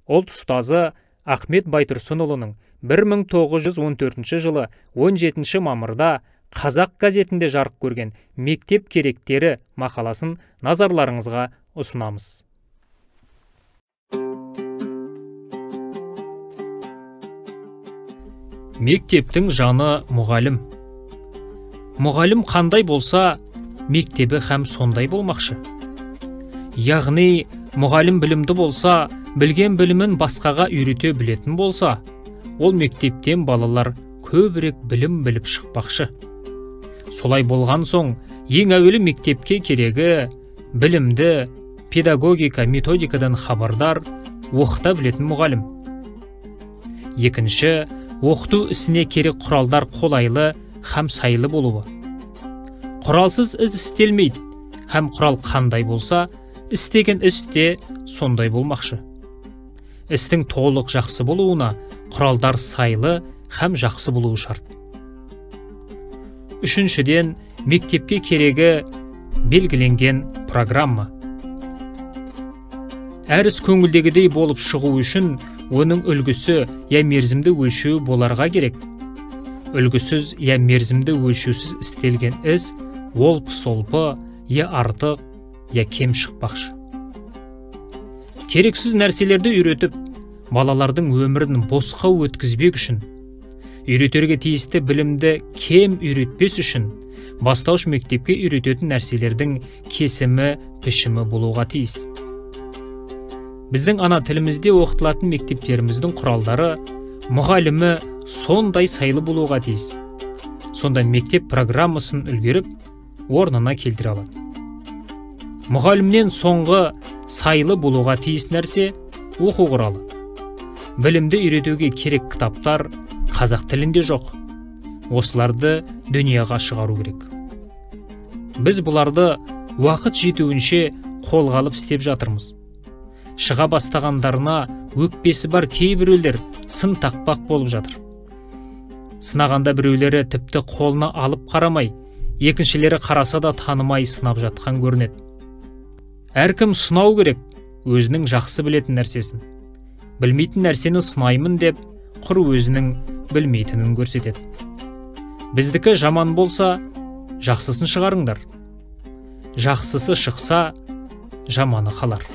Ұлт ұстазы Ахмет Байтұрсынұлының 1914 жылы 17 мамырда Қазақ газетінде жарық көрген «Мектеп керектері» мақаласын назарларыңызға ұсынамыз. Мектептің жаны мұғалім. Мұғалім қандай болса, мектебі һәм сондай болмақшы. Яғни, мұғалім білімді болса, білген білімін басқаға үйрете білетін болса, ол мектептен балалар көбірек білім біліп шықпақшы. Солай болған соң, ең әуелі мектепке керегі білімді, педагогика, методикадан хабардар, оқыта білетін мұғалім. Екінші, оқыту ісіне керек құралдар қолайлы һәм сайлы болуы. Құралсыз іс істелмейді, һәм құрал қандай болса, істеген іс те сондай болмақшы. Істің толық жақсы болуына құралдар сайлы һәм жақсы болуы шарт. Үшіншіден, мектепке керегі белгіленген программа. Әр іс көңілдегідей болып шығу үшін оның үлгісі я мерзімді өлшеуі боларға керек. Үлгісіз я мерзімді өлшеусіз істелген іс олпы-солпы, я артық, я кем шықпақшы. Керексіз нәрселерді үйретіп, балалардың өмірін босқа өткізбек үшін, үйретерге тиісті білімді кем үйретпес үшін, бастауыш мектепке үйрететін нәрселердің кесімі, пішімі болуға тиіс. Біздің ана тілімізде оқытылатын мектептеріміздің құралдары, мұғалімі сондай сайлы болуға тиіс. Сонда мектеп программасын үлгеріп, орнына келтіре алады. Мұғалімнен соңғы сайлы болуға тиіс нәрсе оқу құралы. Білімді үйретуге керек кітаптар қазақ тілінде жоқ. Осыларды дүнияға шығару керек. Біз бұларды уақыт жетуінше қолға алып істеп жатырмыз. Шыға бастағандарына өкпесі бар кейбіреулер сын тақпақ болып жатыр. Сынағанда біреулері тіпті қолына алып қарамай, екіншілері қараса да танымай сынап жатқан көрінеді. Әркім сынау керек өзінің жақсы білетін нәрсесін. Білмейтін нәрсені сынаймын деп, құр өзінің білмейтінін көрсетеді. Біздікі жаман болса, жақсысын шығарыңдар. Жақсысы шықса, жаманы қалар.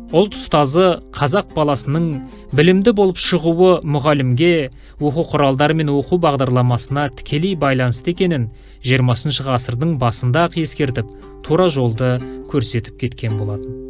Ұлт ұстазы қазақ баласының білімді болып шығуы мұғалімге, оқу құралдары мен оқу бағдарламасына тікелей байланысты екенін 20 ғасырдың басында-ақ ескертіп, тура жолды көрсетіп кеткен болатын.